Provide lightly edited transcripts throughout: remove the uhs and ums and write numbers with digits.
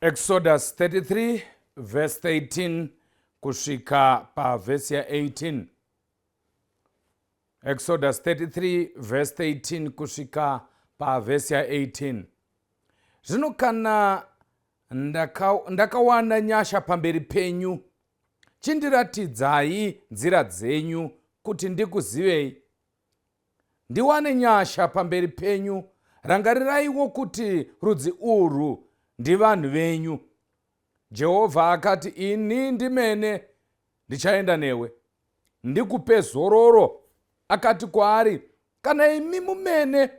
Exodus 33 verse 13 kusvika pavhesi ya18. Exodus 33 verse 13 kusvika pavhesi ya18. Zvino kana ndakawana nyasha pamberi penyu, chindiratidzai nzira dzenyu kuti ndikuzivei, ndiwane nyasha pamberi penyu. Rangariraiwo kuti rudzi urwu ndivanhu venyu. Jehovha akati, "Ini ndimene ndichaenda newe, ndikupe zororo." Akati kwaari, "Kana imi mumene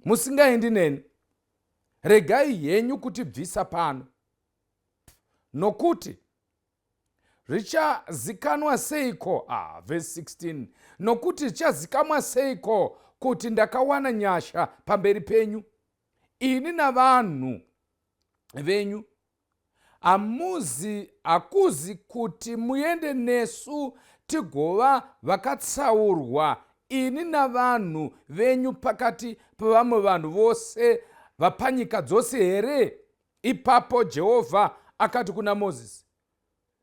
musingaendi neni, regai henyu kutibvisa pano. Nokuti zvichazikanwa seiko," verse 16, "nokuti zvichazikanwa seiko kuti ndakawana nyasha pamberi penyu, ini navanhu venyu? Hamuzi hakuzi kuti muende nesu tigova vakatsaurwa, ini navanhu venyu, pakati pevamwe vanhu vose vapanyika dzose here?" Ipapo Jehovha akati kuna Mozisi,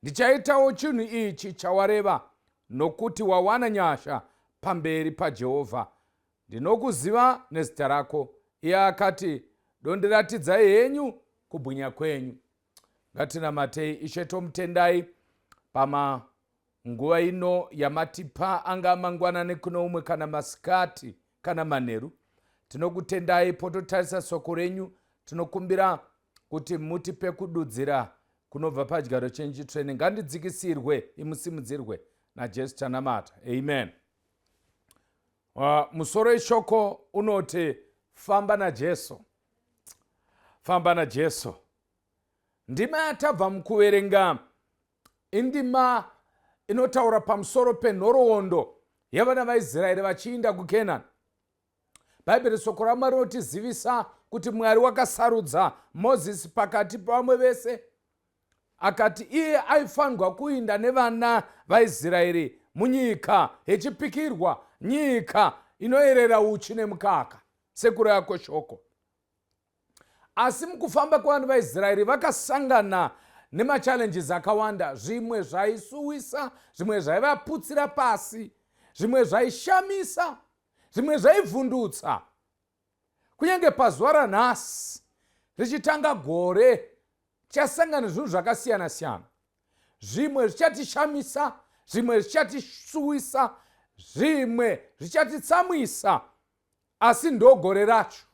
"Ndichaitawo chinhu ichi chawareva, nokuti wawana nyasha pamberi paJehovha. Ndinokuziva nezita rako." Iye akati, "Dondiratidzai henyu kubwinya kwenyu." Ngatinamatei. Ishe, tomutendai pamanguva ino yamatipa, anga mangwanani kuno umwe, kana masikati, kana manheru. Tinokutendai pototarisa soko renyu. Tinokumbira kuti mutipe kududzira kunobva padyaro chenyu chitsvene. Ngandidzikisirwe, imusimudzirwe. NaJesu tanamata, amen. Musoro weshoko unoti "Famba naJesu". Famba naJesu. Ndima yatabva mukuverenga indima inotaura pamusoro penhoroondo yevana vaIsraeri vachiinda kuKenani. Bhaibheri, soko raMwari, rinotizivisa kuti Mwari wakasarudza Mozisi pakati pavamwe vese, akati iye aifanirwa kuinda nevana vaIsraeri munyika yechipikirwa, nyika inoyerera uchi nemukaka, sekureva kweshoko. Asi mukufamba kwevanhu vaIsraeri vakasangana nemachallenges akawanda, zvimwe zvaisuwisa, zvimwe zvaivaputsira pasi, zvimwe zvaishamisa, zvimwe zvaivhundutsa. Kunyange pazuva ranhasi richitanga gore, tichasangana nezvinhu zvakasiyana-siyana. Zvimwe zvichatishamisa, zvimwe zvichatisuwisa, zvimwe zvichatitsamwisa, asi ndogore racho.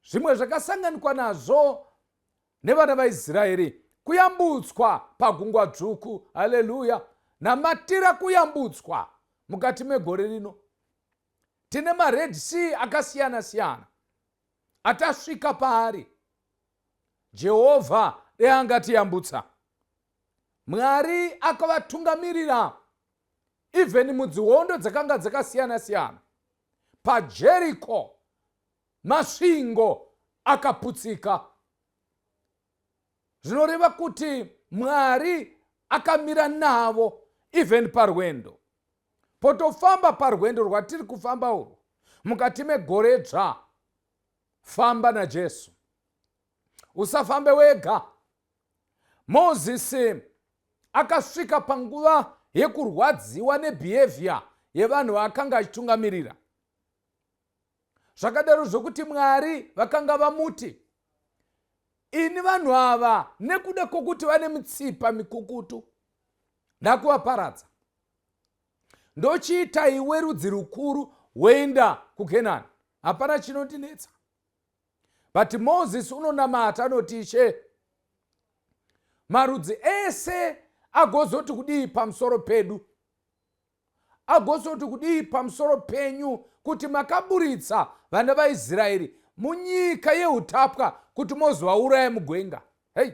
Zvimwe zvakasanganikwa nazvo nevana vaIsraeri kuyambutswa paGungwa Dzvuku. Haleluya! Namatira kuyambutswa mukati megore rino. Tine maRed Sea akasiyana-siyana atasvika paari. Jehovha dei angatiyambutsa. Mwari akavatungamirira even mudzihondo dzakanga dzakasiyana-siyana. PaJeriko masvingo akaputsika, zvinoreva kuti Mwari akamira navo even parwendo. Potofamba parwendo rwatiri kufamba urwu mukati megore dzva, famba naJesu, usafambe wega. Mozisi akasvika panguva yekurwadziwa nebehavior yevanhu vaakanga achitungamirira. Zvakadaro zvokuti Mwari vakanga vamuti, "Ini vanhu ava, nekuda kwokuti vane mitsipa mikukutu, ndakuvaparadza. Ndochiita iwe rudzi rukuru, woenda kuKenani, hapana chinondinetsa." But Moses unonamata, anoti, "Ishe, marudzi ese agozoti kudii pamusoro pedu? Agozoti kudii pamusoro penyu kuti makaburitsa vana vaIsraeri munyika yeutapwa kuti mozovauraya mugwenga?" Hei,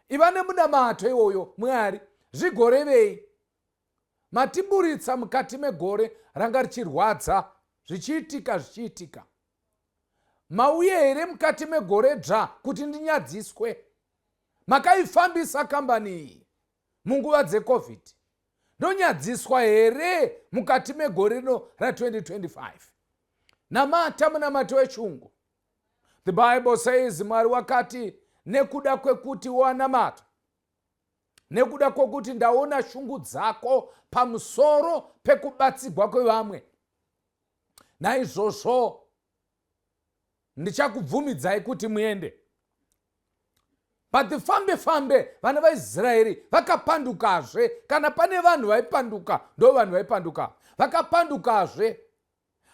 iva nemunamato iwoyo. Mwari, zvigorevei matiburitsa mukati megore ranga richirwadza, zvichiitika zvichiitika? Mauye here mukati megore dzva kuti ndinyadziswe? Makaifambisa kambani iyi munguva dzeCovid, ndonyadziswa here mukati megore rino ra2025? Namata munamato wechungu. The Bible says, Mwari wakati, Nekuda kwekuti wanamata, nekuda kwokuti ndaona shungu dzako pamusoro pekubatsigwa kwevamwe, naizvozvo ndichakubvumidzai kuti muende. But fambe fambe, vana vaIsraeri vakapandukazve. Kana pane vanhu vaipanduka, ndo vanhu vaipanduka. Vakapandukazve,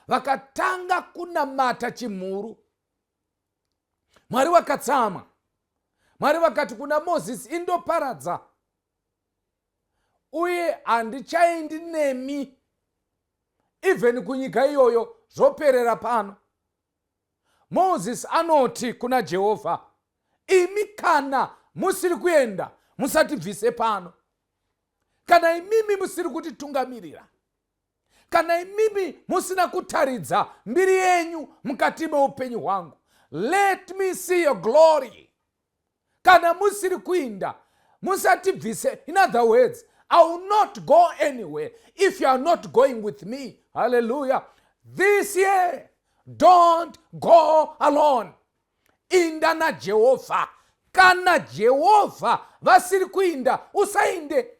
vakatanga kunamata chimhuru. Mwari vakatsamwa. Mwari vakati kuna Mozisi, "Indoparadza, uye handichaendi nemi even kunyika iyoyo, zvoperera pano." Mozisi anoti kuna Jehovha, "Imi kana musiri kuenda, musatibvise pano. Kana imimi musiri kutitungamirira, kana imimi musina kutaridza mbiri yenyu mukati meupenyu hwangu, let me see your glory, kana musiri kuinda, musatibvise." In other words, I will not go anywhere if you are not going with me. Hallelujah. This year, don't go alone. Inda naJehovha. Kana Jehovha vasiri kuinda, usainde.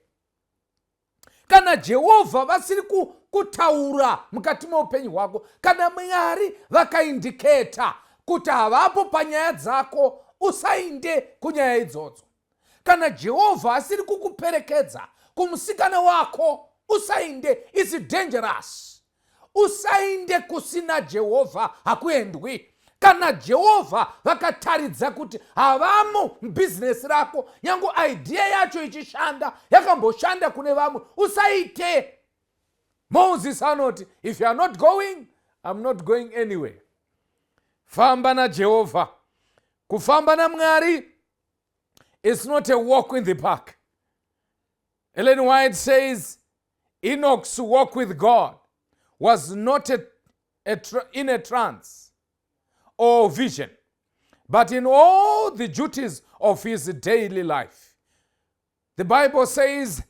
Kana Jehovha vasiri kutaura mukati meupenyu hwako, kana Mwari vakaindicate kuti havapo panyaya dzako, usainde kunyaya idzodzo. Kana Jehovha asiri kukuperekedza kumusikana wako, usainde. It's dangerous. Usainde kusina Jehovha, hakuendwi. Kana Jehovha vakataridza kuti havamo mubhizinesi rako, nyange idea yacho ichishanda, yakamboshanda kune vamwe, usaite. Moses anoti, "If you are not going, I'm not going anywhere." Famba naJehovha. Kufamba naMwari is not a walk in the park. Ellen White says Enoch's walk with God was not in a trance or vision, but in all the duties of his daily life. The Bible says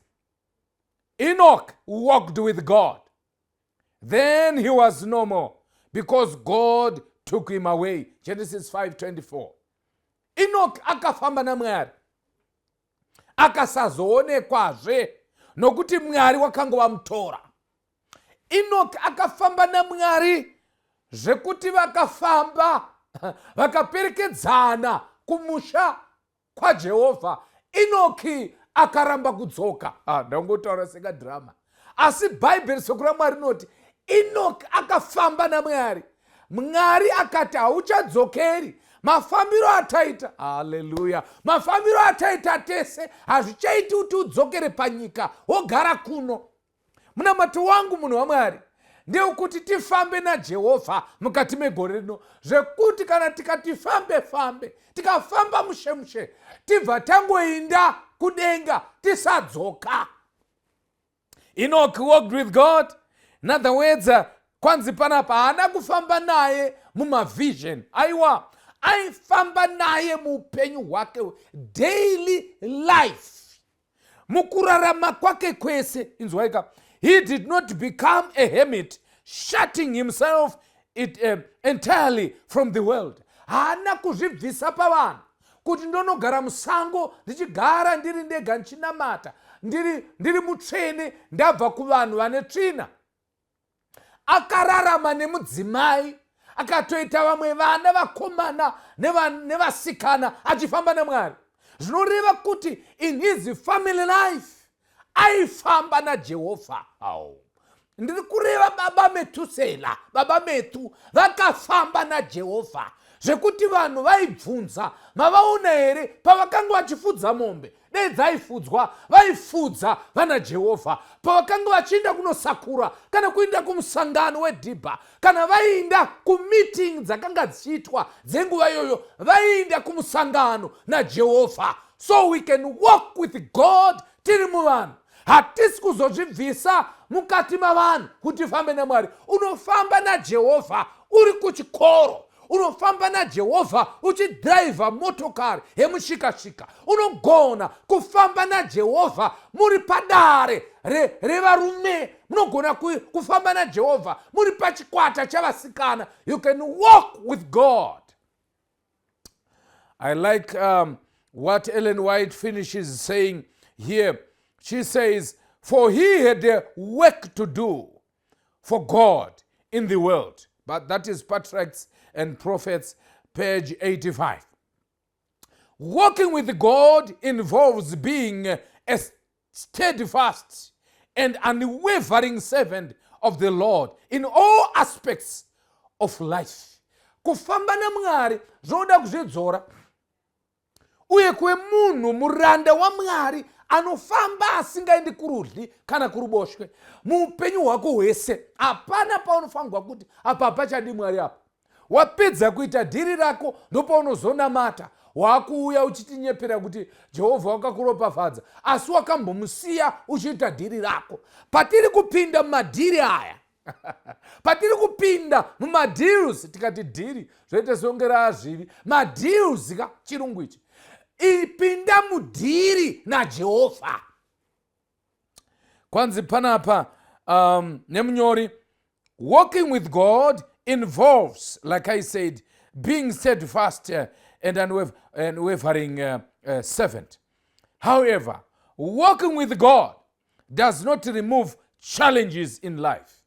Enoch walked with God. Then he was no more because God took him away. Genesis 5:24. Enoch akafamba naMwari, akasazoonekwazve nokuti Mwari wakanga wamutora. Enoch akafamba naMwari zvekuti vakafamba, vakaperekedzana kumusha kwaJehovha. Enoki akaramba kudzoka. Ah, ndangotaura sekadhirama, asi Bhaibheri, soko raMwari rinoti Enoki akafamba naMwari. Mwari akati, "Hauchadzokeri. Mafambiro ataita, haleluya, mafambiro ataita tese, hazvichaiti kuti udzokere panyika wogara kuno." Munamato wangu, munhu waMwari, ndewekuti tifambe naJehovha mukati megore rino, zvekuti kana tikati fambe fambe, tikafamba mushe mushe, tibva tangoinda kudenga, tisadzoka. Enoch walked with God. In other words, kwanzi panapa haana kufamba naye mumavision, aiwa, aifamba naye muupenyu hwake, daily life, mukurarama kwake kwese. Inzwaika, he did not become a hermit, shutting himself entirely from the world. Haana kuzvibvisa pavanhu kuti ndonogara musango, ndichigara ndiri ndega, ndichinamata, ndiri mutsvene, ndabva kuvanhu vane tsvina. Akararama nemudzimai, akatoita vamwe vana vakomana nevasikana, achifamba naMwari. Zvinoreva kuti in his family life aifamba naJehovha. Au, ndiri kureva baba Metusela, baba Metu, vakafamba naJehovha zvekuti vanhu vaibvunza, "Mavaona here?" Pavakanga vachifudza mombe, dei dzaifudzwa, vaifudza vana Jehovha. Pavakanga vachienda kunosakura, kana kuenda kumusangano wedhibha, kana vainda kumeeting dzakanga dzichiitwa dzenguva iyoyo, vaiinda kumusangano naJehovha. So we can walk with God tiri muvanhu. Hatisi kuzozvibvisa mukati mavanhu kuti tifambe naMwari. Unofamba naJehovha uri kuchikoro, unofamba naJehovha uchidhiraivha motokari yemushikashika, unogona kufamba naJehovha muri padare revarume, munogona kufamba naJehovha muri pachikwata chavasikana. You can walk with God. I like what Ellen White finishes saying here. She says, "For he had a work to do for God in the world." But that is Patriarchs and Prophets, page 85. Walking with God involves being a steadfast and unwavering servant of the Lord in all aspects of life. Kufamba naMwari zvinoda kuzvidzora uye kuve munhu muranda waMwari anofamba asingaendi kurudyi kana kuruboshwe muupenyu hwako hwese. Hapana paunofanirwa kuti apa hapachadi Mwari apa. Wapedza kuita dhiri rako, ndopaunozonamata. Waakuuya uchitinyepera kuti Jehovha wakakuropafadza, asi wakambomusiya uchiita dhiri rako. Patiri kupinda mumadhiri aya, patiri kupinda mumadeals, tikati dhiri zvoite songe raazvivi, madeals ka chirungu ichi. Ipinda mudhiri naJehovha. Kwanzi panapa nemunyori, walking with God involves, like I said, being steadfast and unwavering servant. However, walking with God does not remove challenges in life,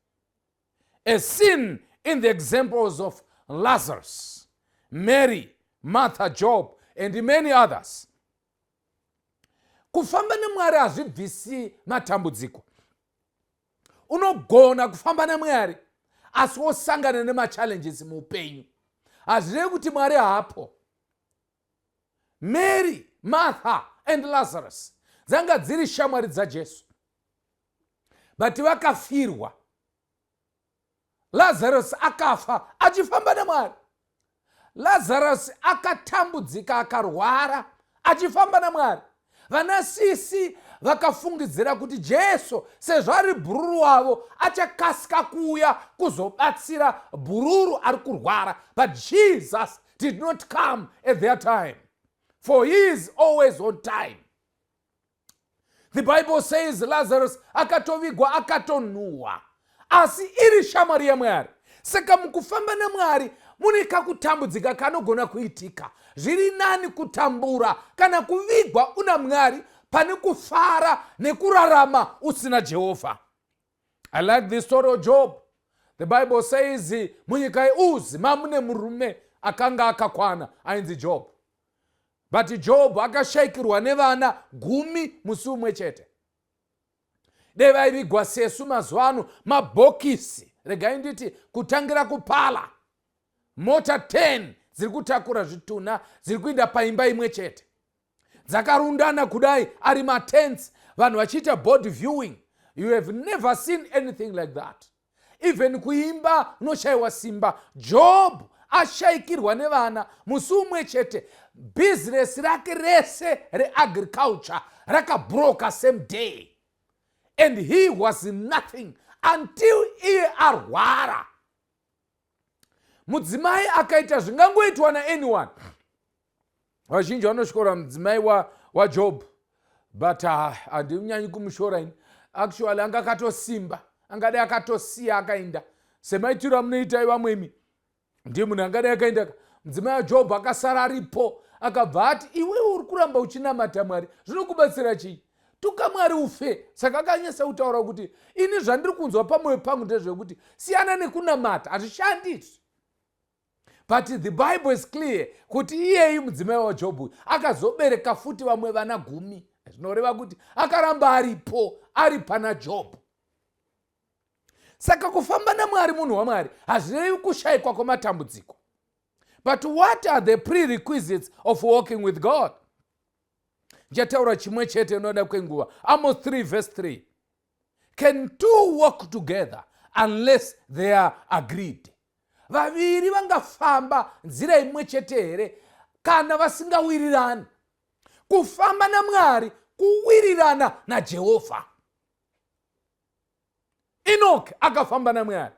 as seen in the examples of Lazarus, Mary, Martha, Job and many others. Kufamba neMwari hazvibvisi matambudziko. Unogona kufamba naMwari asi wosangana nemachallenges muupenyu. Hazvirevi kuti Mwari haapo. Mary, Martha and Lazarus dzanga dziri shamwari dzaJesu, but vakafirwa. Lazarus akafa achifamba naMwari. Lazarus akatambudzika, akarwara achifamba naMwari. Vanasisi vakafungidzira kuti Jesu, sezvo ari bhururu wavo, achakasika kuuya kuzobatsira bhururu ari kurwara. But Jesus did not come at their time, for he is always on time. The Bible says Lazarus akatovigwa akatonhuhwa, asi iri shamwari yaMwari. Saka mukufamba naMwari mune kakutambudzika kanogona kuitika. Zviri nani kutambura kana kuvigwa una Mwari pane kufara nekurarama usina Jehovha. I like the story of Job. The Bible says munyika yeUzi mamune murume akanga akakwana ainzi Job, but Job akashayikirwa nevana 10 musi umwe chete. Dai vaivigwa sesu mazuva ano, mabhokisi, regai nditi kutangira kupala mota 10 dziri kutakura zvitunha dziri kuinda paimba imwe chete, dzakarundana kudai, ari matents, vanhu vachiita body viewing. You have never seen anything like that. Even kuimba unoshayiwa simba. Job ashayikirwa nevana musi umwe chete. Bhizinesi rake rese reagriculture rakabroka same day, and he was nothing until iye arwara. Mudzimai akaita zvingangoitwa naanyone. Vazhinji vanoshora mudzimai waJob, but handinyanyi kumushora ini. Actually anga akatosimba, angadai akatosiya akainda semaitiro amunoita ivamwemi. Ndiye munhu angadai akaenda. Mudzimai waJobho akasara aripo, akabva ati, "Iwewe uri kuramba uchinamata Mwari, zvinokubatsira chii? Tuka Mwari ufe." Saka akanyasa kutaura kuti, "Ini zvandiri kunzwa pamwoyo pangu ndezvekuti siyana nekunamata, hazvishandi izvi." But the Bible is clear kuti iyeyi mudzimai waJobhu akazobereka futi vamwe vana 10, zvinoreva kuti akaramba aripo, ari pana Jobhu. Saka kufamba naMwari, munhu waMwari, hazvirevi kushayikwa kwematambudziko. But what are the prerequisites of walking with God? Ndichataura chimwe chete inoda kwenguva. Amos 3 verse 3: "Can two walk together unless they are agreed?" Vaviri vangafamba nzira imwe chete here kana vasingawirirani? Kufamba naMwari kuwirirana naJehovha. Enoki akafamba naMwari,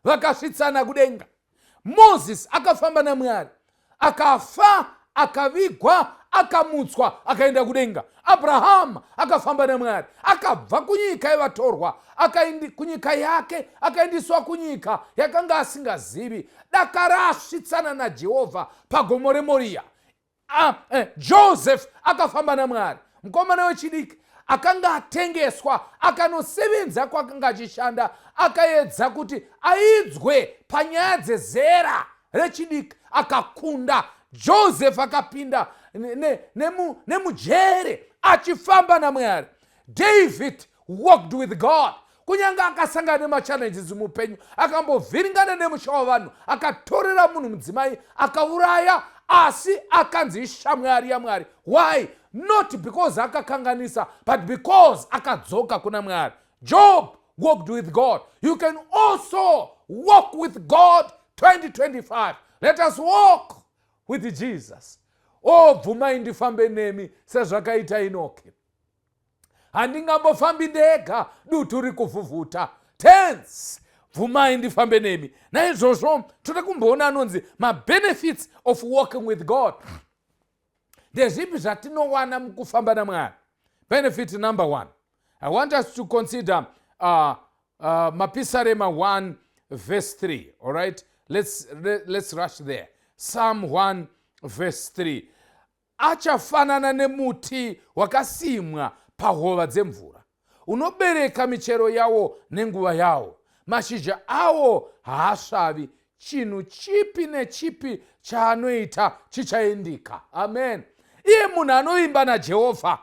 vakasvitsana kudenga. Mozisi akafamba naMwari, akafa, akavigwa, akamutswa, akaenda kudenga. Abrahamu akafamba naMwari, akabva kunyika yevatorwa kunyika yake, akaendeswa kunyika yakanga asingazivi. Dakara asvitsana naJehovha pagomo reMoriya. Joseph akafamba naMwari. Mukomana wechidiki akanga atengeswa, akanosevenza kwakanga achishanda, akaedza kuti aidzwe panyaya dzezera rechidiki, akakunda. Joseph akapinda nemujere achifamba naMwari. David walked with God. Kunyange akasangana nemachallenges muupenyu, akambovhiringana nemusha wavanhu, akatorera munhu mudzimai, akauraya, asi akanzi ishamwari yaMwari. Why? Not because akakanganisa, but because akadzoka kuna Mwari. Job walked with God. You can also walk with God. 2025, let us walk with Jesus. O, bvumai ndifambe nemi sezvakaita Enoki. Handingambofambi ndega, dutu rikuvhuvhuta. Tenzi, bvumai ndifambe nemi. Naizvozvo toda kumboona anonzi mabenefits of walking with God. Ndezvipi zvatinowana mukufamba naMwari? Benefit number one, I want us to consider Mapisarema 1 verse 3. All right, let's rush there. Psalm 1 verse 3: Achafanana nemuti wakasimwa pahova dzemvura, unobereka michero yawo nenguva yawo, mashizha awo haasvavi, chinhu chipi nechipi chaanoita chichaendika. Amen. Iye munhu anovimba naJehovha.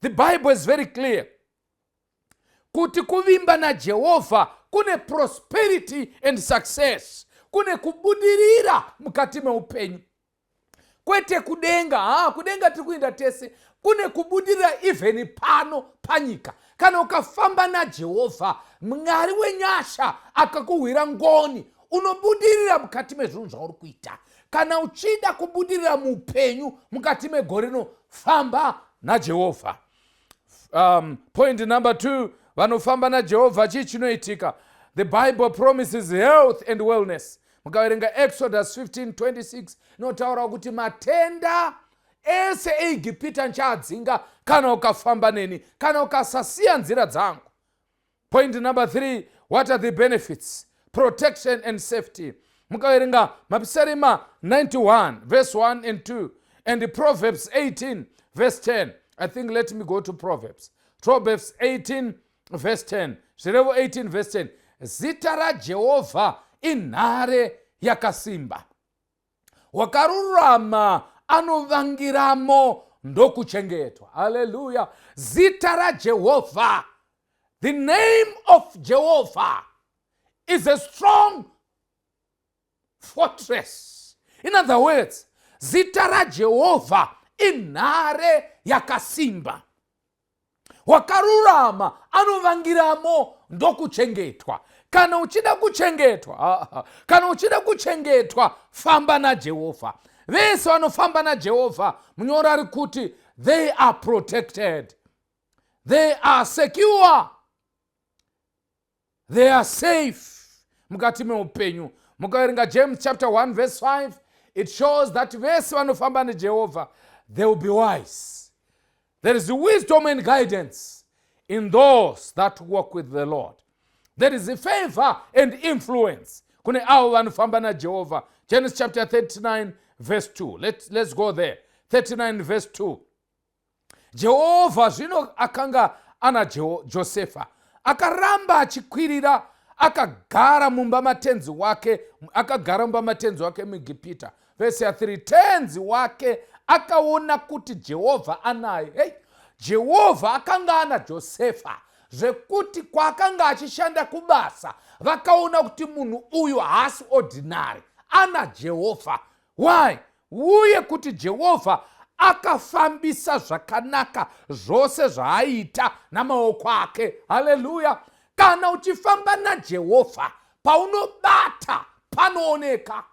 The Bible is very clear kuti kuvimba naJehovha kune prosperity and success, kune kubudirira mukati meupenyu. Kwete kudenga, ha, kudenga tiri kuenda tese. Kune kubudirira even pano panyika. Kana ukafamba naJehovha, Mwari wenyasha akakuhwira ngoni, unobudirira mukati mezvinhu zvauri kuita. Kana uchida kubudirira muupenyu mukati megore rino, famba naJehovha. Point number two: vanofamba naJehovha, chii chinoitika? The Bible promises health and wellness. Mukaverenga Exodus 15:26, inotaura kuti matenda ese eEgipita nchaadzinga kana ukafamba neni, kana ukasasiya nzira dzangu. Point number three, what are the benefits? Protection and safety. Mukaverenga Mapisarema 91 verse 1 and 2 and Proverbs 18 verse 10. I think let me go to Proverbs, Proverbs 18 verse 10. Zvirevo 18 verse 10: Zita raJehovha inhare yakasimba, wakarurama anovangiramo ndokuchengetwa. Haleluya! Zita raJehovha, the name of Jehovah is a strong fortress. In other words, zita raJehovha inhare yakasimba, wakarurama anovangiramo ndokuchengetwa. Kana uchida kuchengetwa, kana uchida kuchengetwa, famba naJehovha. Vese vanofamba naJehovha, munyori ari kuti they are protected, they are secure, they are safe mukati meupenyu. Mukaverenga James chapter 1 verse 5, it shows that vese vanofamba neJehovha, they will be wise. There is wisdom and guidance in those that walk with the Lord. There is a favor and influence kune avo vanofamba naJehovha. Genesis chapter 39 verse 2. Let's go there. 39 verse 2: Jehovha zvino akanga ana Josefa, akaramba achikwirira, akagara mumba matenzi wake, akagara mumba matenzi wake muEgipita. Vhesi ya3: Tenzi wake akaona kuti Jehovha anaye. Hei, Jehovha akanga ana Josefa zvekuti kwaakanga achishanda kubasa, vakaona kuti munhu uyu haasi ordinary, ana Jehovha. Why? Uye kuti Jehovha akafambisa zvakanaka zvose zvaaita namaoko ake. Haleluya! Kana uchifamba naJehovha, paunobata panooneka.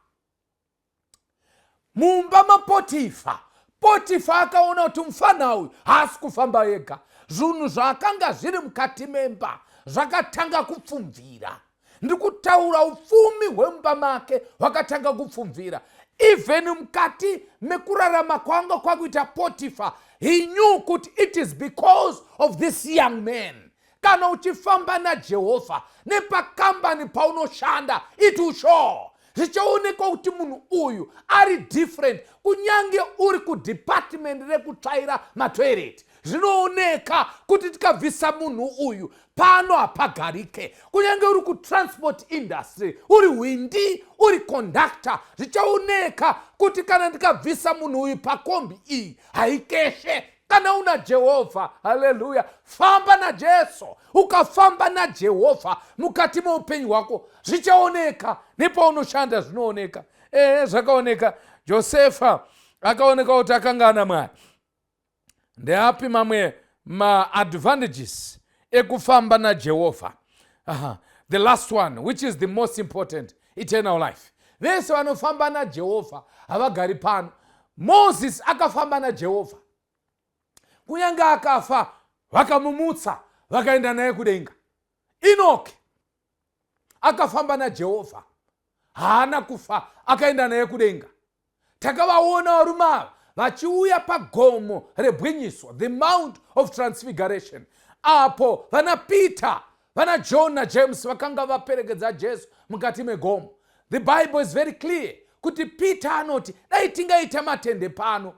Mumba maPotifa, Potifa akaona kuti mufana uyu haasi kufamba ega. Zvinhu zvaakanga zviri mukati memba zvakatanga kupfumvira. Ndiri kutaura upfumi hwemumba make hwakatanga kupfumvira. Even mukati mekurarama kwanga kwakuita Potifa, he knew kuti it is because of this young man. Kana uchifamba naJehovha, nepakambani paunoshanda, it will show. Zvichaonekwa kuti munhu uyu ari different. Kunyange uri kudepartment rekutsvaira matoireti, zvinooneka kuti tikabvisa munhu uyu pano hapagarike. Kunyange uri kutransport industry, uri hwindi, uri conductor, zvichaoneka kuti kana ndikabvisa munhu uyu pakombi iyi, haikeshe. Kana una Jehovha, haleluya, famba naJesu. Ukafamba naJehovha mukati meupenyu hwako, zvichaoneka nepaunoshanda, zvinooneka. Ehe, zvakaoneka. Josefa akaoneka kuti akanga ana Mwari. Ndeapi mamwe maadvantages ekufamba naJehovha? The last one, which is the most important, eternal life. Vese vanofamba naJehovha havagari pano. Moses akafamba naJehovha, kunyange akafa vakamumutsa, vakaenda naye kudenga. Enoki akafamba naJehovha, haana kufa, akaenda naye kudenga. Takavaona varume ava vachiuya pagomo rebwinyiso, the Mount of Transfiguration, apo vana Peter, vana John naJames vakanga vaperekedza Jesu mukati megomo. The Bible is very clear kuti Peter anoti, "Dai tingaita matende pano."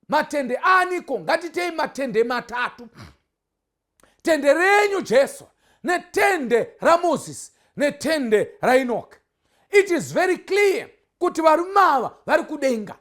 Matende aniko? Ngatitei matende matatu: tende renyu Jesu, netende raMozisi, netende raEnoki. It is very clear kuti varume ava vari kudenga.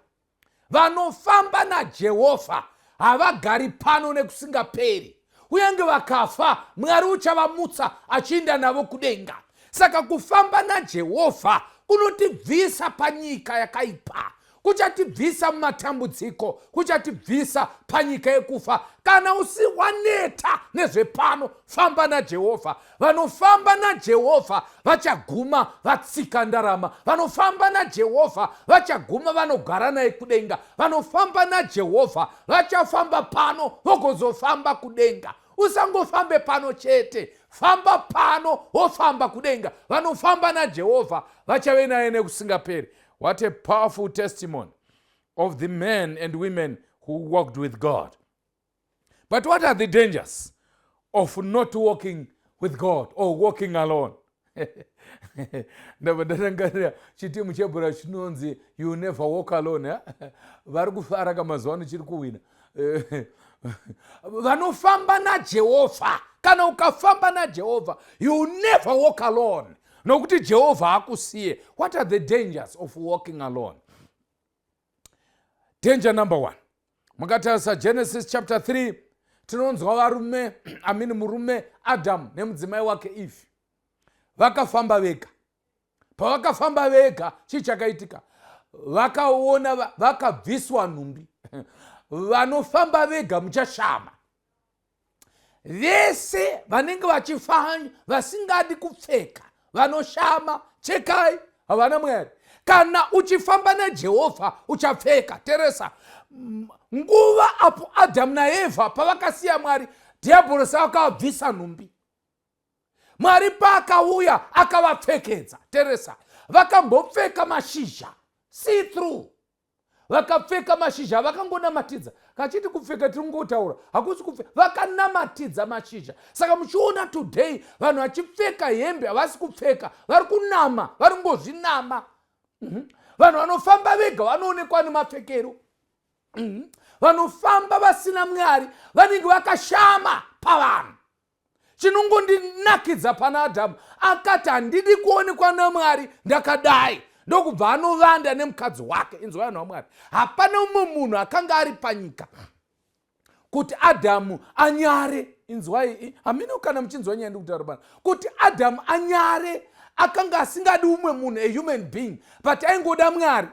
Vanofamba naJehovha havagari pano nekusingaperi. Kunyange vakafa, Mwari uchavamutsa achiinda navo kudenga. Saka kufamba naJehovha kunotibvisa panyika yakaipa, kuchatibvisa mumatambudziko, kuchatibvisa panyika yekufa. Kana usi waneta nezvepano, famba naJehovha. Vanofamba naJehovha vachaguma vatsika ndarama. Vanofamba naJehovha vachaguma vanogara naye kudenga. Vanofamba naJehovha vachafamba pano, vogozofamba kudenga. Usangofambe pano chete, famba pano, wofamba kudenga. Vanofamba naJehovha vachave naye nekusingaperi. What a powerful testimony of the men and women who walked with God. But what are the dangers of not walking with God or walking alone? Ndabva ndarangarira chitimu chebhora chinonzi "You Never Walk Alone". Vari kufara kamazuva ano, chiri kuwina. Vanofamba naJehovha, kana ukafamba naJehovha, you never walk alone, nokuti Jehovha akusiye. What are the dangers of walking alone? Danger number one, mukatarisa Genesis chapter 3, tinonzwa varume amini, murume Adamu nemudzimai wake Eve vakafamba vega. Pavakafamba vega, chii chakaitika? Vakaona vakabviswa nhumbi. Vanofamba vega muchashama. Vese vanenge vachifanya vasingadi kupfeka vanoshama. Chekai, havana Mwari. Kana uchifamba naJehovha, uchapfeka. Teresa, nguva apo Adhamu naEvha pavakasiya Mwari, Dhiabhorosi akavabvisa nhumbi. Mwari paakauya, akavapfekedza. Teresa, vakambopfeka mashizha, see through. Vakapfeka mashizha, vakangonamatidza. Kachiti kupfeka tiri kungotaura, hakusi kupfeka, vakanamatidza mashizha. Saka muchiona today vanhu vachipfeka hembe, havasi kupfeka, vari kunama, vari kungozvinama. Vanhu vanofamba vega vanoonekwa nemapfekero. Vanofamba vasina Mwari vanenge vakashama pavanhu. Chinongondinakidza pana Adhamu, akati, "Handidi kuonekwa naMwari ndakadai," ndokubva anovanda nemukadzi wake. Inzwa, vanhu vaMwari, hapana mumwe munhu akanga ari panyika kuti Adhamu anyare. Inzwai, hamino kana muchinzwa nyaya ndikutaura pana kuti Adhamu anyare. Akanga asingadi umwe munhu, a human being, but aingoda Mwari.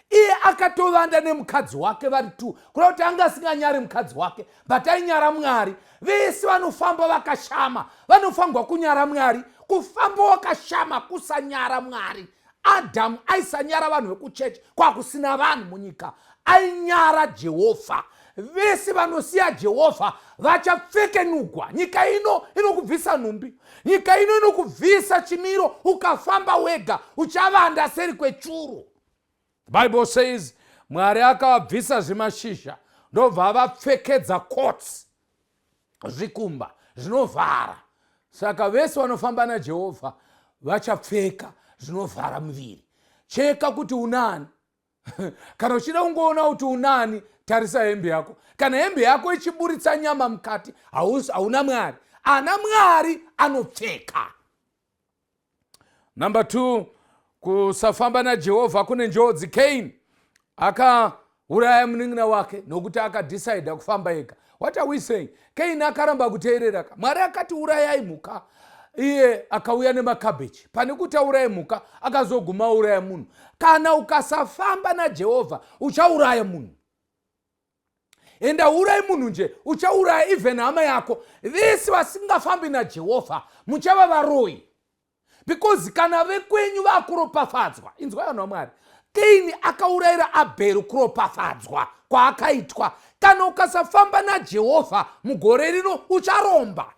Iye akatovanda nemukadzi wake vari two, kuda kuti anga asinganyari mukadzi wake, but ainyara Mwari. Vese vanofamba vakashama vanofanirwa kunyara Mwari. Kufamba wakashama kusanyara Mwari. Adhamu aisanyara vanhu vekuchechi, kwakusina vanhu munyika, ainyara Jehovha. Vese vanosiya Jehovha vachapfekenugwa. Nyika ino inokubvisa nhumbi, nyika ino inokubvisa chimiro. Ukafamba wega, uchavanda seri kwechuru. The Bible says Mwari akavabvisa zvimashizha, ndobva avapfekedza coats, zvikumba zvinovhara. Saka vese vanofamba naJehovha vachapfeka zvinovhara muviri. Cheka kuti unani. Kana uchida kungoona kuti unani, tarisa hembe yako. Kana hembe yako ichiburitsa nyama mukati, hauna Mwari. Ana Mwari anopfeka. Number 2, kusafamba naJehovha kune njodzi. Cain akauraya munin'ina wake nokuti akadhisaidha kufamba ega. What are we saying? Cain akaramba kuteerera. Mwari akati urayai mhuka, iye akauya nemakabheji. Pane kuti auraye mhuka, akazoguma auraya munhu. Kana ukasafamba naJehovha, uchauraya munhu. Enda uurayi munhu nje, uchauraya even hama yako. Vese vasingafambi naJehovha muchava varoyi, because kana vekwenyu vakuropafadzwa, inzwa vanhu vaMwari, Kaini akaurayira Abheri kuropafadzwa kwaakaitwa. Kana ukasafamba naJehovha mugore rino, ucharomba.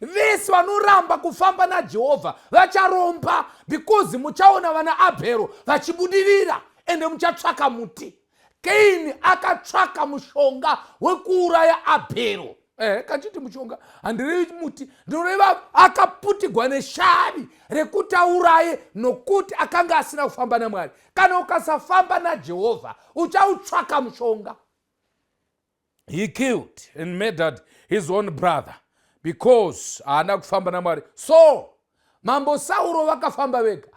Vese vanoramba kufamba naJehovha vacharomba, because muchaona vana Abhero vachibudirira, ende muchatsvaka muti. Kaini akatsvaka mushonga wekuuraya Abhero. Kachiti mushonga, handirevi muti, ndinoreva akaputigwa neshavi rekuti auraye, nokuti akanga asina kufamba naMwari. Kana ukasafamba naJehovha, uchautsvaka mushonga. He killed and murdered his own brother because haana kufamba naMwari. So Mambo Sauro vakafamba vega.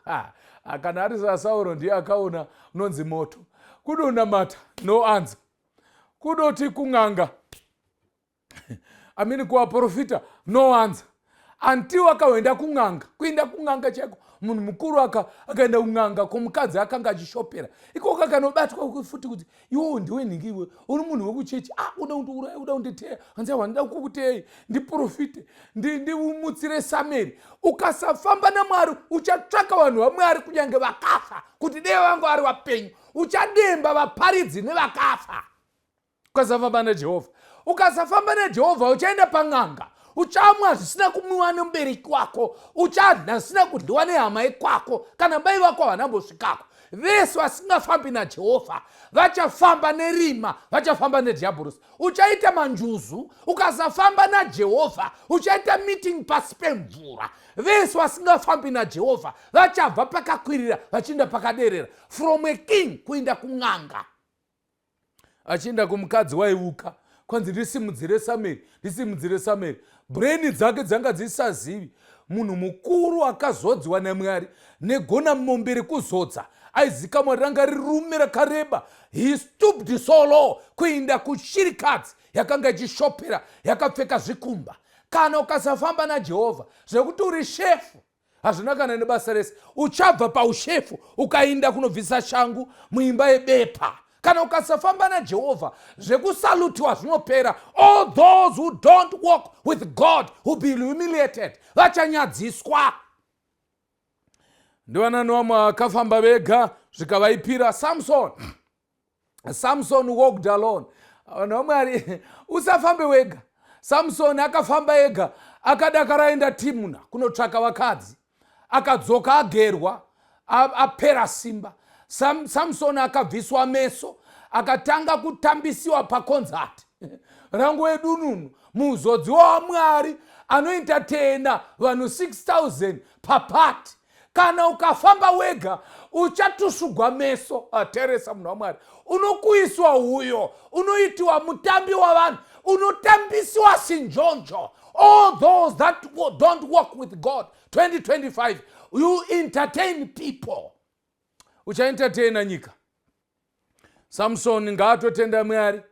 Kana ari saSauro, ndiye akaona unonzi moto. Kudonamata, no answer. Kudoti kun'anga, amini, kuvaprofita, no answer, until akaenda kun'anga. Kuenda kun'anga chaiko, munhu mukuru akaenda kun'anga kumukadzi akanga achishopera ikoko, akanobatwa futi kuti iwowo ndiwe nhingi, iwe uri munhu wekuchechi. Ah, uda kundiuraya, uda kunditeya. Hanzi handida kukuteyai, ndiprofite, ndimutsire Sameri. Ukasafamba naMwari, uchatsvaka vanhu vaMwari kunyange vakafa, kuti dei vangu vari vapenyu. Uchademba vaparidzi nevakafa. Ukasafamba naJehovha, ukasafamba naJehovha, uchaenda pan'anga. Uchamwa zvisina kumwiwa nemubereki wako, uchadya zvisina kudyiwa nehama yekwako kana mai vako havanambosvikako. Vese vasingafambi naJehovha vachafamba nerima, vachafamba nedhiabhorosi. Uchaita manjuzu. Ukasafamba naJehovha, uchaita meeting pasi pemvura. Vese vasingafambi naJehovha vachabva pakakwirira vachienda pakaderera, from a king kuenda kun'anga, achienda kumukadzi waiuka. Kwanzi ndisimudzire Sameri, ndisimudzire Sameri. Brain dzake dzanga dzisazivi. Munhu mukuru akazodziwa naMwari negona mombe rekuzodza aizikamwa ranga rirume rakareba. He stooped so low kuinda kushirikadzi yakanga ichishopera yakapfeka zvikumba. Kana ukasafamba naJehovha, zvekuti uri shefu hazvina kana nebasa rese. Uchabva paushefu ukainda kunobvisa shangu muimba yebepa. Kana ukasafamba naJehovha, zvekusalutiwa zvinopera. All those who don't walk with God will be humiliated, vachanyadziswa. Ndivanani vamwe vakafamba vega zvikavaipira? Samson. Samson walked alone. Vanhu vaMwari, usafambe wega. Samson akafamba ega, akadakara aenda Timuna kunotsvaka vakadzi, akadzoka agerwa, apera simba. Samson akabviswa meso, akatanga kutambisiwa paconcert rangu wedununu. Muzodziwa waMwari anoentertaina vanhu 6000 papati. Kana ukafamba wega, uchatusvugwa meso. Ateresa, munhu waMwari, unokuiswa uyo, unoitiwa mutambi wavanhu, unotambisiwa sinjonjo. All those that don't walk with God, 2025 you entertain people, uchaentertaina nyika. Samsoni ngaatotenda Mwari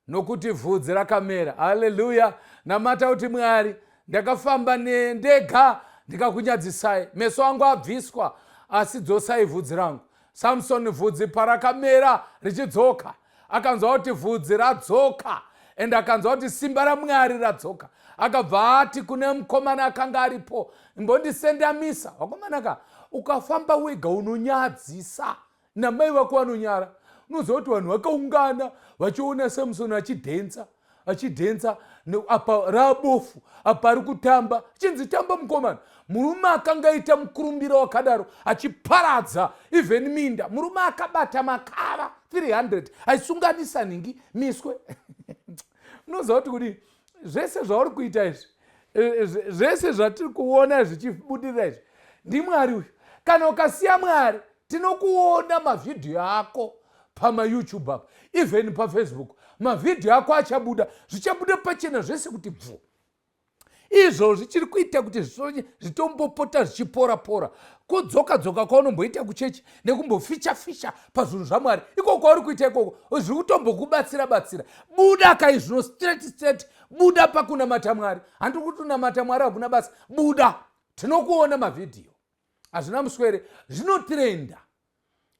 nokuti vhudzi rakamera. Haleluya! Namata kuti, Mwari, ndakafamba ndega ndikakunyadzisai, meso angu abviswa, asi dzosai vhudzi rangu. Samsoni vhudzi parakamera richidzoka, akanzwa kuti vhudzi radzoka, ende akanzwa kuti simba raMwari radzoka. Akabva ati kune mukomana akanga aripo, imbondisendamisa. Vakomana ka, ukafamba wega unonyadzisa, namai vako vanonyara. Unoziva kuti vanhu vakaungana vachiona Samsoni achidhensa, achidhensa, apa rabofu, apa ari kutamba, achinzi tamba mukomana. Murume akanga aita mukurumbira wakadaro, achiparadza even minda, murume akabata makava 300 aisunganisa nhingi miswe. Unoziva kuti kudii? Zvese zvauri kuita izvi, zvese zvatiri kuona zvichibudirira izvi, ndiMwari uyu. Kana ukasiya Mwari. Tinokuona mavhidhiyo ako pamaYouTube apa, even paFacebook mavhidhiyo ako achabuda, zvichabuda pachena zvese kuti bvu. Izvozvi chiri kuita kuti zvitombopota zvichipora pora, kudzoka dzoka kwaunomboita kuchechi nekumboficha ficha pazvinhu zvaMwari ikoko kwauri kuita ikoko, zviri kutombokubatsira batsira. Buda kai zvino, straight straight, buda pakunamata Mwari. Handiri kuti unamata Mwari hakuna basa. Buda, tinokuona mavhidhiyo, hazvina muswere, zvinotrenda,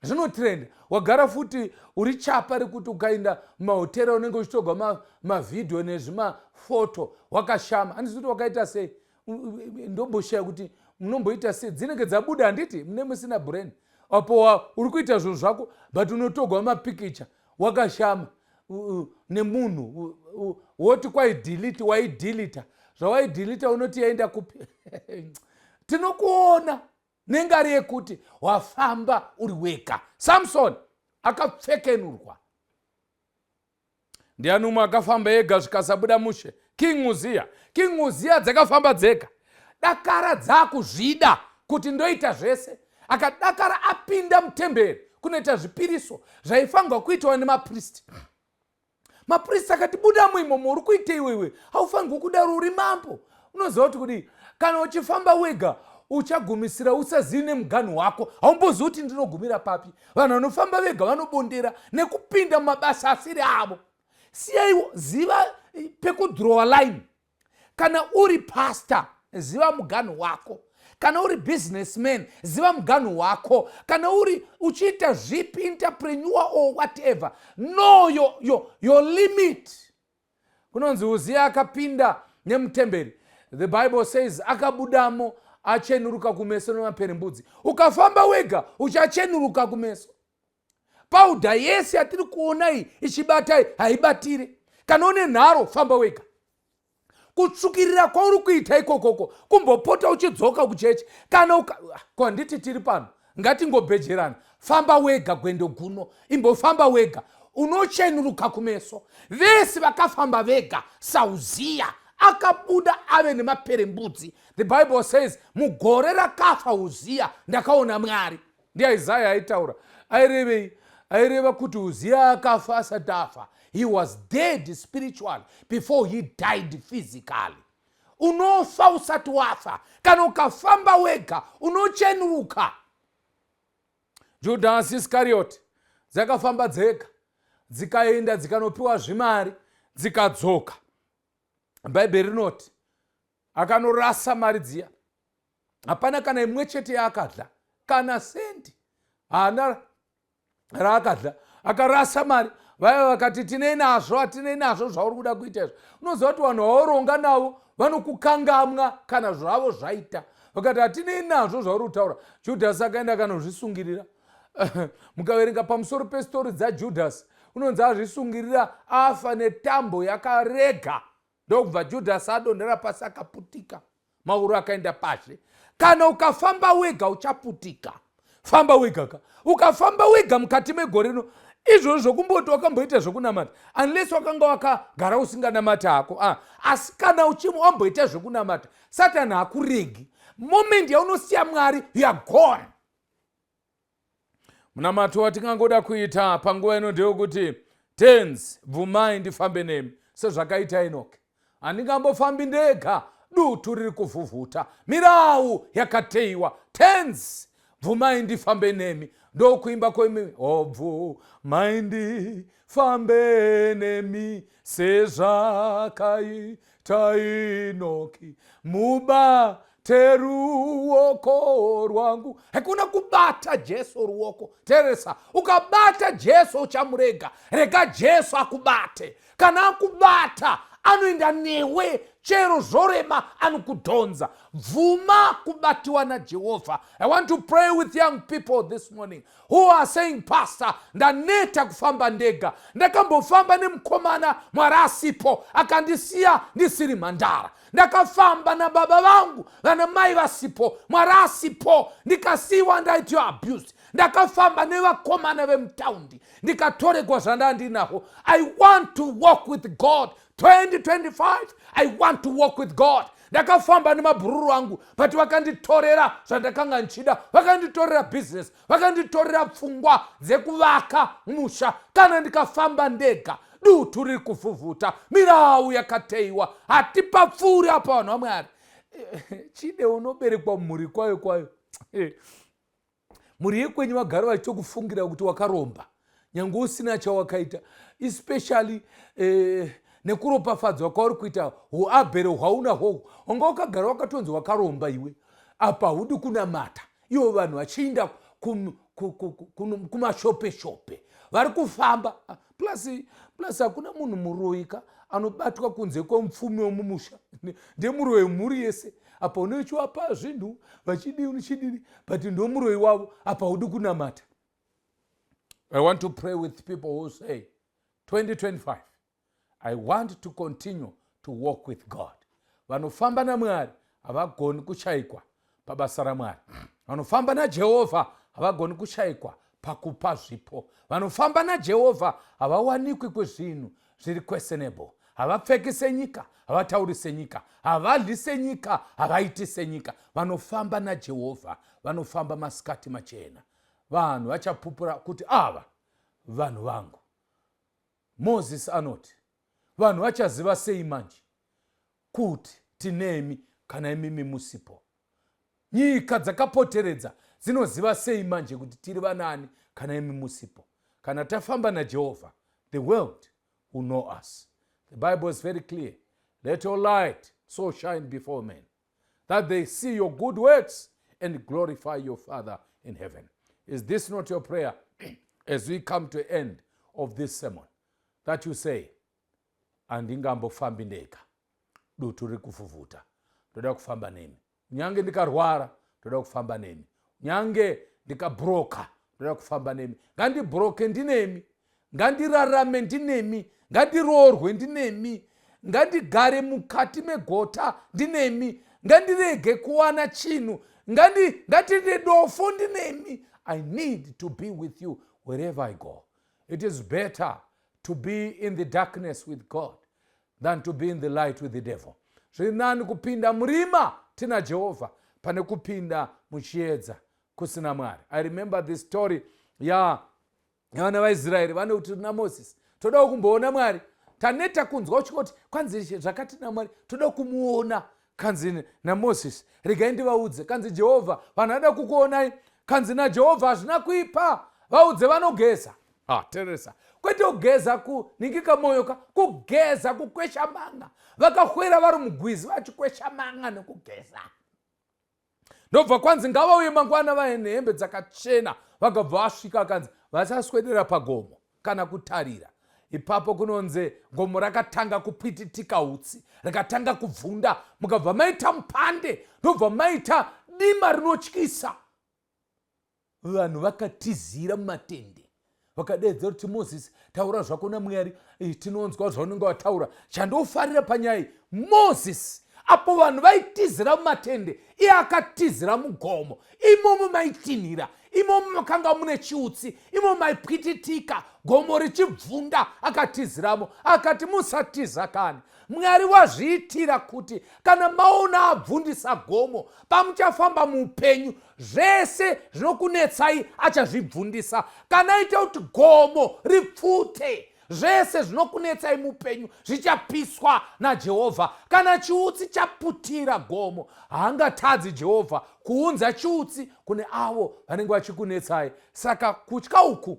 zvinotrenda. Wagara futi uri chapa rekuti ukaenda mumahotera unenge uchitorwa mavhidhiyo nezvimafoto wakashama. Handisi kuti wakaita sei, ndomboshaya kuti munomboita sei, dzinenge dzabuda. Handiti mune musina brain apo uri kuita zvinhu zvako, but unotorwa mapikicha wakashama nemunhu, woti kwaidelete, waideleta zvawaideleta, unoti yaenda kupi? Tinokuona nengari yekuti wafamba uri wega. Samson akapfekenurwa. Ndiani umwe akafamba ega zvikasabuda mushe? King Uziya. King Uziya dzakafamba dzega, dakara dzakuzvida kuti ndoita zvese. Akadakara apinda mutemberi kunoita zvipiriso zvaifanirwa kuitwa nemapristi. Mapristi akati, "Budamo imomo, uri kuita iwewe, haufanirwi kudaro, uri mambo." Unoziva kuti kudii? Kana uchifamba wega uchagumisira usazivi nemuganhu wako, haumbozivi kuti ndinogumira papi. Vanhu vanofamba vega vanobondera nekupinda mumabasa asiri avo. Siyaiwo, ziva pekudhirowa line. Kana uri pastor, ziva muganhu wako. Kana uri businessman, ziva muganhu wako. Kana uri uchiita zvipi, entrepreneur or whatever, know your limit. Kunonzi Uziya akapinda nemutemberi, the Bible says akabudamo achenuruka kumeso nemaperembudzi. Ukafamba wega uchachenuruka kumeso. Powder yese yatiri kuona iyi ichibatai haibatire. Kana une nharo, famba wega. Kutsvukirira kwauri kuita ikokoko, kumbopota uchidzoka kuchechi, kana kwanditi tiri pano, ngatingobhejerana. Famba wega gwendo guno, imbofamba wega, unochenuruka kumeso. Vese vakafamba vega sauziya akabuda ave nemaperembudzi. The Bible says, "Mugore rakafa Uziya ndakaona Mwari." NdiIsaya aitaura. Airevei? Aireva kuti Uziya akafa asati afa. He was dead spiritually before he died physically. Unofa usati wafa. Kana ukafamba wega unochenuruka. Judas Iscariot dzakafamba dzega, dzikaenda dzikanopiwa zvimari, dzikadzoka. Bhaibheri rinoti akanorasa mari dziya, hapana kana imwe chete yaakadya, kana sendi haana raakadya. Akarasa mari. Vaiva vakati, "Tinei nazvo? Hatinei nazvo zvauri kuda kuita izvo." Unoziva kuti vanhu vauronga navo vanokukangamwa kana zvavo zvaita. Vakati, "Hatinei nazvo zvauri kutaura." Judhasi akaenda akanozvisungirira. Mukaverenga pamusoro pestori dzaJudhasi, unonzi azvisungirira afa netambo yakarega, ndokubva Judhasi adonhera pasi akaputika mauro, akaenda pazhe. Kana ukafamba wega uchaputika. Famba wega ka. Ukafamba wega mukati megore rino, izvozvo zvokumboti wakamboita zvokunamata, unless wakanga wakagara usinganamati hako, ah. Asi kana uchimwe wamboita zvokunamata, Satani hakuregi. Moment yaunosiya Mwari, you are gone. Munamato watingangoda kuita panguva ino ndewekuti, "Tenzi, bvumai ndifambe nemi sezvakaita Enoki. Handingambofambi ndega, dutu riri kuvhuvhuta, mirau yakateiwa. Tenzi, bvumai ndifambe nemi." Ndokuimba kwemi, "Obvumai ndifambe nemi sezvakaita Enoki, mubate ruoko rwangu." Hakuna kubata Jesu ruoko. Teresa, ukabata Jesu uchamurega. Rega Jesu akubate. Kana akubata anoenda newe, chero zvorema anokudhonza. Bvuma kubatiwa naJehovha. I want to pray with young people this morning who are saying, "Pastor, ndaneta kufamba ndega. Ndakambofamba nemukomana, Mwari asipo, akandisiya ndisiri mhandara. Ndakafamba nababa vangu, vana mai vasipo, Mwari asipo, ndikasiyiwa ndaitiwa abused. Ndakafamba nevakomana vemutaundi, ndikatoregwa zvandandinahwo. I want to walk with God 2025. I want to walk with God." Ndakafamba nemabhururu angu, but vakanditorera zvandakanga ndichida, vakanditorera bhizinesi, vakanditorera pfungwa dzekuvaka musha. Kana ndikafamba ndega, dutu riri kuvhuvhuta, mirau yakateiwa, hatipapfuuri apa. Vanhu vaMwari, chide unoberekwa mumhuri kwayo kwayo, mhuri yekwenyu vagara vachitokufungira kuti wakaromba, nyange usina chawakaita, especially nekuropafadzwa kwauri kuita, uabhere hwaunahwo, wanga wakagara wakatonzi wakaromba iwe. Apa hudi kunamata, ivo vanhu vachiinda kumashopeshope, vari kufamba. Ah, plus hakuna munhu muroika anobatwa kunze kwemupfumi wemumusha, ndemuroi wemhuri yese. Apa unochiwapa zvinhu vachidini chidini, but ndomuroi wavo. Apa hudi kunamata. I want to pray with people who say, "2025, I want to continue to walk with God." Vanofamba naMwari havagoni kushayikwa pabasa raMwari. Vanofamba naJehovha havagoni kushayikwa pakupa zvipo. Vanofamba naJehovha havawanikwi kwezvinhu zviri questionable. Havapfeki senyika, havatauri senyika, havadyi senyika, havaiti senyika. Vanofamba naJehovha vanofamba masikati machena. Vanhu vachapupura kuti ava vanhu vangu. Mozisi anoti, "Vanhu vachaziva sei manje kuti tinemi kana imimi musipo? Nyika dzakapoteredza dzinoziva sei manje kuti tiri vanani kana imi musipo?" Kana tafamba naJehovha, the world will know us. The Bible is very clear: "Let your light so shine before men that they see your good works and glorify your Father in heaven." Is this not your prayer as we come to end of this sermon, that you say, "Handingambofambi ndega, dutu riri kuvhuvhuta, ndoda kufamba nemi. Nyange ndikarwara, ndoda kufamba nemi. Nyange ndikabhuroka, ndoda kufamba nemi. Ngandibhuroke ndinemi, ngandirarame ndinemi, ngandiroorwe ndinemi, ngandigare mukati megota ndinemi, ngandirege kuwana chinhu, ngatide dofo ndinemi. I need to be with you wherever I go." It is better to be in the darkness with God than to be in the light with the devil. Zviri nani kupinda murima tina Jehovha pane kupinda muchiedza kusina Mwari. I remember the story ya yavana vaIsraeri vane kuti naMozisi, "Toda kumboona Mwari. Taneta kunzwa uchingoti kwanzi zvakati naMwari, toda kumuona." Kanzi naMozisi, "Regai ndivaudze." Kanzi, "Jehovha, vanhu vada kukuonai." Kanzi naJehovha, "Hazvina kuipa, vaudze vanogeza." Ah, teresa, kwete kugeza kuningika mwoyo ka, kugeza kukwesha manga. Vakahwera vari mugwizi vachikwesha manga nekugeza. Ndobva kwanzi ngavauye mangwana vaine hembe dzakachena. Vakabva vasvika, akanzi vasaswedera pagomo kana kutarira. Ipapo kunonze gomo rakatanga kupwititika utsi, rikatanga kubvunda, mukabva maita mupande, ndobva maita dima rinotyisa. Vanhu vakatizira mumatende, vakadedzera kuti, "Mozisi, taura zvako naMwari, tinonzwa zvaunenge wataura." Chandofarira panyaya iyi, Mozisi, apo vanhu vaitizira mumatende, iye akatizira mugomo. Imomo maitinhira, imomo makanga mune chiutsi, imomo maipwititika, gomo richibvunda, akatiziramo. Akati, "Musatiza kani. Mwari wazviitira kuti kana maona abvundisa gomo, pamuchafamba muupenyu, zvese zvinokunetsai achazvibvundisa. Kana aita kuti gomo ripfute, zvese zvinokunetsai muupenyu zvichapiswa naJehovha. Kana chiutsi chaputira gomo, haangatadzi Jehovha kuunza chiutsi kune avo vanenge vachikunetsai." Saka kutya uku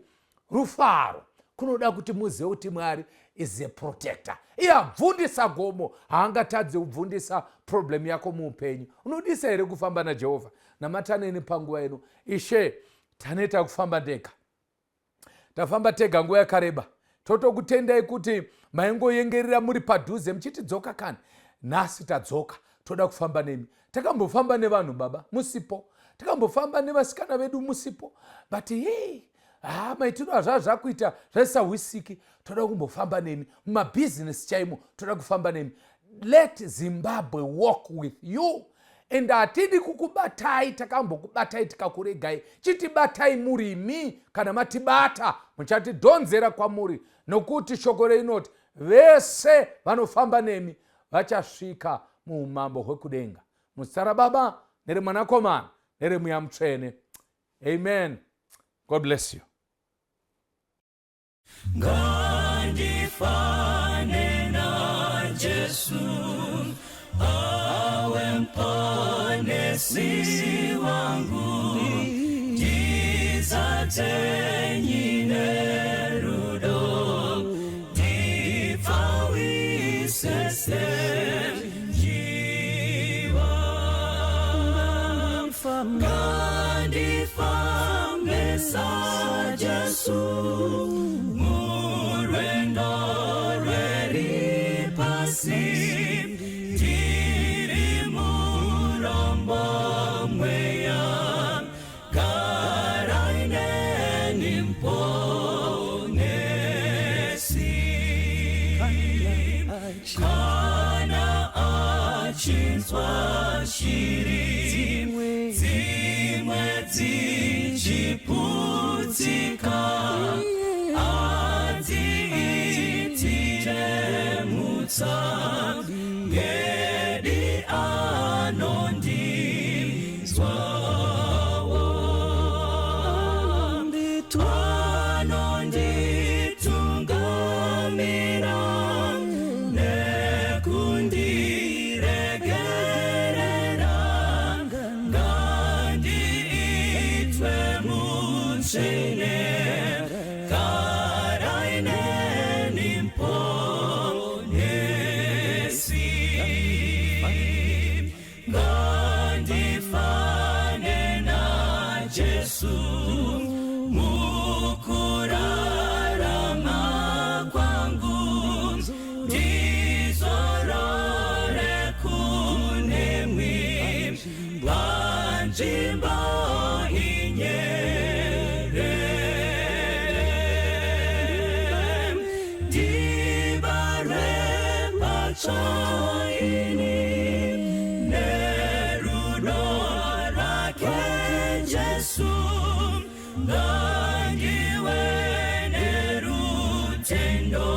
rufaro kunoda kuti muzive kuti Mwari is a protector. Iye abvundisa gomo, haangatadzi kubvundisa problem yako muupenyu. Unodisa here kufamba naJehovha? Namataneni panguva ino. Ishe, taneta kufamba ndega, tafamba tega nguva yakareba. Totokutendai kuti maingoyengerera muri padhuze muchitidzoka kani. Nhasi tadzoka, toda kufamba nemi. Takambofamba nevanhu, Baba, musipo. Takambofamba nevasikana vedu musipo, but hei, ha, maitiro azvaa zvakuita zvaisahwisiki. Toda kumbofamba nemi mumabhizinesi chaimo, toda kufamba nemi. Let Zimbabwe walk with you. And hatidi kukubatai, takambokubatai tikakuregai. Chitibatai murimi. Kana matibata, muchatidhonzera kwamuri, nokuti shoko reinoti vese vanofamba nemi vachasvika. muumambo hwekudenga. Muzita raBaba nereMwanakomana nereMweya Mutsvene. Amen. God bless you. Ngandifane naJesu awe mponesi wangu ndizadze nerudo ndipfawise senjiva ngandifambe saJesu murwendo rweripasi ndiri murombo mweya garai neni mponesi kana achinzwa shiri dzimwe dzichiputsika adziitire mutsa ngedi anondinzwawo anonditungamira nekundiregerera ngandiitwe mutsvene garai neni mponesi ngandifane naJesu mukurarama kwangu ndizorore kunemwi panzvimbo inyerere ndibarwe patsva ini nerudo rwake Jesu ngandiwe nerutendo.